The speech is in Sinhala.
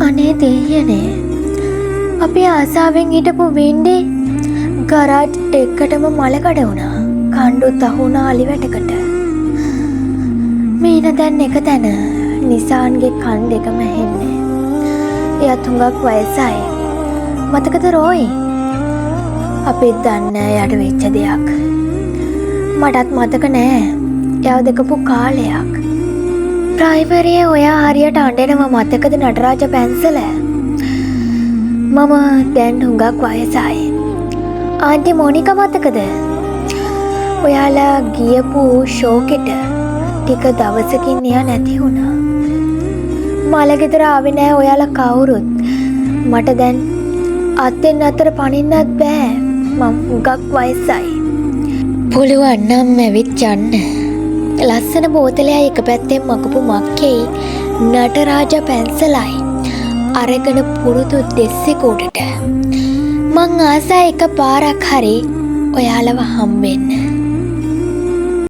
අනේ දෙයියනේ. අපි ආසාවෙන් හිටපු වින්ඩි ගරාජ් එකටම මලකඩ වුණා. කණ්ඩුත් අහුණා අලි වැටකට. මීන දැන් එක තැන නිසාන්ගේ කන් දෙකම ඇහෙන්නේ. එයත් හුඟක් වයසයි. මතකද රෝයි? අපිත් දන්නේ නෑ එයාට වෙච්ච දෙයක්. මටත් මතක නෑ එයාව දැකපු කාලයක්. ප්‍රයිමරියේ ඔයා හරියට අඬනවා මතකද නටරාජ පැන්සල? මම දැන් හුඟක් වයසයි. ආන්ටි මොනිකා මතකද? ඔයාලා ගියපු ෂෝකෙට ටික දවසකින් එයා නැති වුණා. මලගෙදර ආවේ නෑ ඔයාලා කවුරුත්. මට දැන් අතෙන් අතට පනින්නත් බෑ. මං හුඟක් වයසයි. පුළුවන් නම් ඇවිත් යන්න. ලස්සන බෝතලයයි එක පැත්තෙන් මකපු මක්කෙයි නටරාජ පැන්සලයි අරගෙන පුරුදු දෙස්සෙකෝඩට. මං ආසා එක පාරක් හරි ඔයාලව හම්බෙන්න.